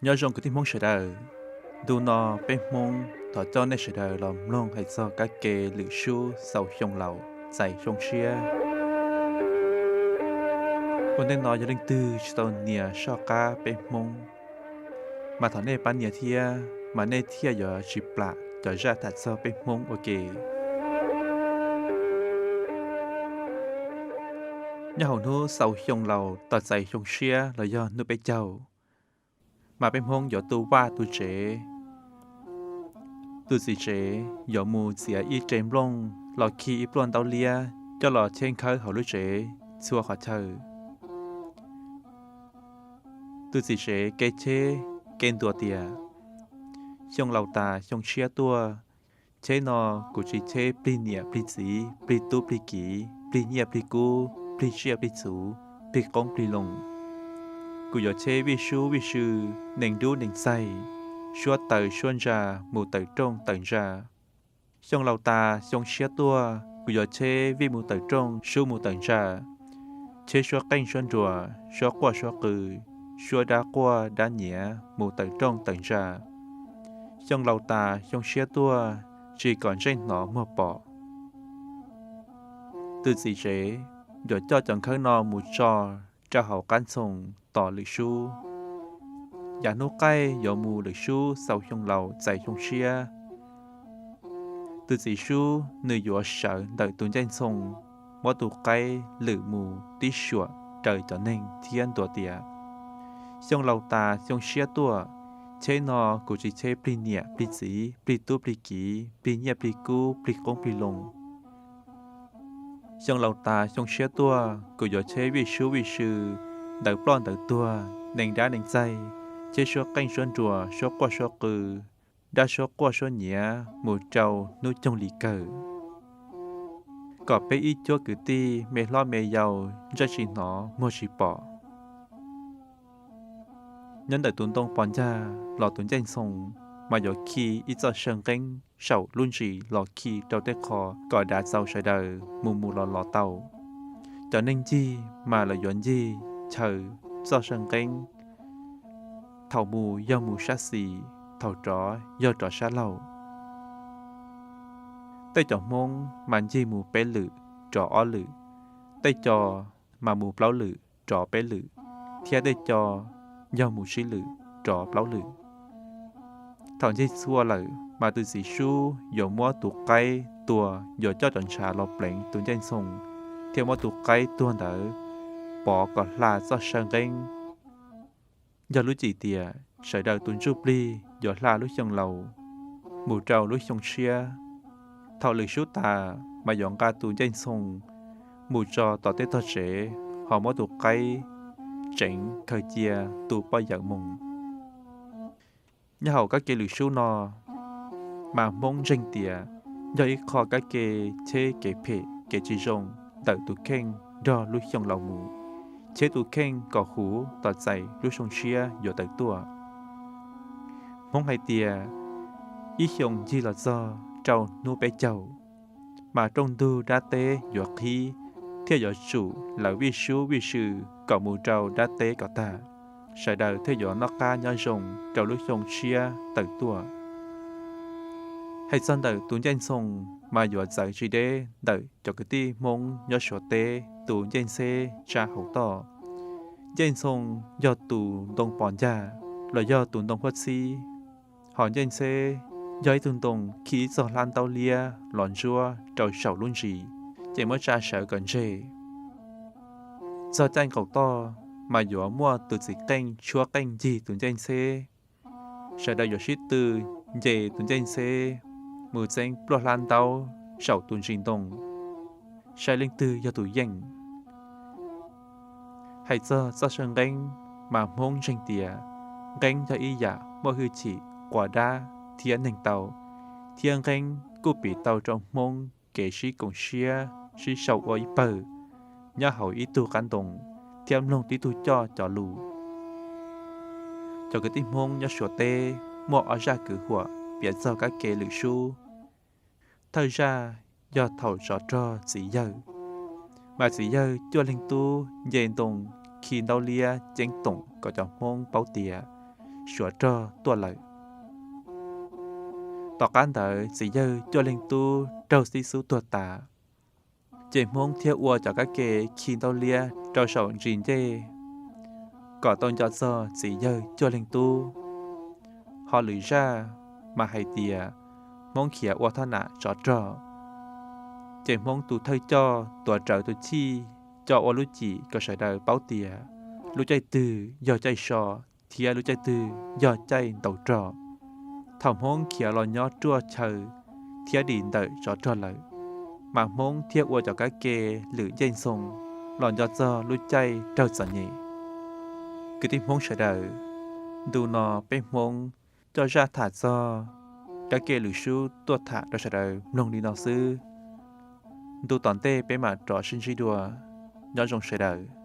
Nyob zoo kwv tij Hmoob sawv daws, ntu no peb Hmoob thov coj nej sawv daws los mloog hais txog kab ke lwm sub xaus xyoo laus txais xyoo tshiab. Ua ntej no yog leej twg tsis tau nias soj qab peb Hmoob, mas thov nej pab nias thiab mas nej thiaj yuav tsis plam cov zaj tham txog peb Hmoob ua ke. Nyob hauv hnub xaus xyoo laus tos txais xyoo tshiab los yog hnub peb caug, mas peb Hmoob yuav tu vaj tu tsev. Tus txiv tsev yuav mus txiav ib re nplooj los khi ib pluaj ntaub liab coj los cheb nkhawb hauv lub tsev txhua qhov chaw. Tus txiv tsev ke cheb ke ntuas tias, xyoo laus tas xyoo tshiab tuaj, cheb no kuv tsis cheb plig niam plig txiv, plig tub plig kiv, plig nyiaj plig kub, plig tsiaj plig txhu, plig qoob plig loo. Kuv yuav cheb vij sub vij sw, nees dub nees txaig, suab tawm suab ntsa, mus tawm rooj tawm ntsa. Xyoo laus tas xyoo tshiab tuaj, kuv yuav cheb vij mus tawm rooj, sub mus tawm ntsa, cheb suab qeej suab nruas, suab quaj suab qw, suab dab quaj dab nyiav mus tawm rooj tawm ntsa. Xyoo laus tas xyoo tshiab tuaj, tsis kom ntsej hnov muag pom. Tus txiv tsev yuav coj cov nkhawb no mus tso rau hauv qab ntxhoo tos lwm sub. Yav hnub qaij yuav mus lwm sub xaus xyoo laus txais xyoo tshiab. Tus txiv sub nws yuav sawv ntawm tus ncej ntxhoo, muab tus qaib lwm mus tib suam raws cov neeg thiab ntuas tias, xyoo laus tas xyoo tshiab tuaj, cheb no kuv tsis cheb plig niam plig txiv, plig tub plig kiv, plig nyiaj plig kub, plig qoob plig loo. Xyoo laus tas xyoo tshiab tuaj, kuv yuav cheb vij sub vij sw, ntawd ploj ntawd tuag, nees dab nees txaig, cheb suab qeej suab nruas, suab quaj suab qw, dab suab quaj suab nyiav mus rau hnub coog li kawg, kom peb ib cuab kwv tij me hlob me yau ntsej tsis hnov muag tsis pom. Nyob ntawm tus ntoo pos ncag los tus ncej ntxhoo mas yuav khi ib txoj saw nqeeb saum lub ntsis los khi rau tej qho kom dav txaus sawv daws mus mus los los tau. Cov neeg ncig mas lawv yuav ncig chaws txoj saw nqeeb, thaum mus yog mus sab xis, thaum rov yog rov sab laug. Tej cov Hmoob mas ncig mus peb lwm rov ob lwm, tej co mas mus plaub lwm rov peb lwm, thiab tej co yog mus tsib lwm rov plaub lwm. Thaum ncig txhua lawm mas tus txiv sub yuav muab tus qaib tuag, yuav coj cov ntshav los pleev tus ncej ntxhoo, thiab muab tus qaib tuag ntawd pov kom hla txoj saw nqeeb. Yog lub cim tias sawv daws tus ntsuj plig yuav hla lub xyoo laus mus rau lub xyoo tshiab. Thaum lwm sub tas mas yuav nqa tus ncej ntxhoo mus tso tom tej tog tsev, ho muab tus qaib tseev khaws cia tu poj yawm moo. Nyob hauv kab ke lwm sub no mas Hmoob ntseeg tias yog ib qho kab ke cheb kev phem kev tsis zoo ntawm tus kheej nrog lub xyoo laus mus, cheb tus kheej kom huv tos txais lub xyoo tshiab yuav tawm tuaj. Hmoob hais tias ib xyoo ncig los txog rau hnub peb caug, mas rooj ntug dab teb yuav qhib, thiaj yuav tsum lawv vij sub vij sw kom mus rau dab teb kom tag, sawv daws thiaj yuav noj qab nyob zoo rau lub xyoo tshiab tawm tuaj. Hais txog ntawm tus ncej ntxhoo mas yuav txawv tsis deb ntawm cov kwv tij Hmoob nyob Suav teb tus ncej ntxheb tsa hauv toj. Ncej ntxhoo yog tus ntoo pos ncag los yog tus ntoo huab txhib, ho ncej ntxheb yog ib tug ntoo khi ib txoj hlab ntaub liab los ntsuab rau saum lub ntsis, ces muab tsa sawv kom ntseg. Txog caij nqaum toj mas yuav muaj tus txiv qeej tshuab qeej ncig tus ncej ntxheb. Sawv daws yuav sib tw nce tus ncej ntxheb mus txeeb pluaj hlab ntaub saum tus ntsis ntoo, saib leej twg yog tus yeej. Hais txog txoj saw nqeeb mas Hmoob ntseeg tias nqeeb yog ib yam muaj hwj chim quas dab thiab neeg tau, thiab nqeeb kuj piv tau rau Hmoob kev sib koom siab sib sau ua ib pawg nyob hauv ib tug qab ntoo thiab mloog tib tug coj cov lus. Cov kwv tij Hmoob nyob Suav teb muaj ob zaj kwv huam piav txog kab ke lwm sub. Thawj zaj yog thaum tsov rog txiv yawg, mas txiv yawg cuaj leeg tub nce ntoo khi ntaub liab ceeb toom kom cov Hmoob paub tias suav rog tuaj lawm. Tom qab ntawd txiv yawg Cuaj Leej Tub raug tib xub tuag tas, ces Hmoob thiaj ua cov kab ke khi ntaub liab rau saum ntsis ncej kom tau nco txog txiv yawg Cuaj Leej Tub. Ho lwm zaj mas hais tias Hmoob khiav ua thoj nam tsov rog, ces Hmoob tus thawj coj tuav rawv tus chij coj ua lub cim kom sawv daws paub tias lub caij twg yog caij so thiab lub caij twg yog caij ntaus rog. Thaum Hmoob khiav los nyob ruaj chaw thiab dim ntawm tsov rog lawm, mas Hmoob thiaj ua cov kab ke lwm ncej ntxhoo los nco txog lub caij raug txom nyem. Kwv tij Hmoob sawv daws, ntu no peb Hmoob coj zaj tham txog kab ke lwm sub tuaj tham rau sawv daws mloog li no xwb. Ntu tom ntej peb mam rov sib ntsib dua. Nyob zoo sawv daws.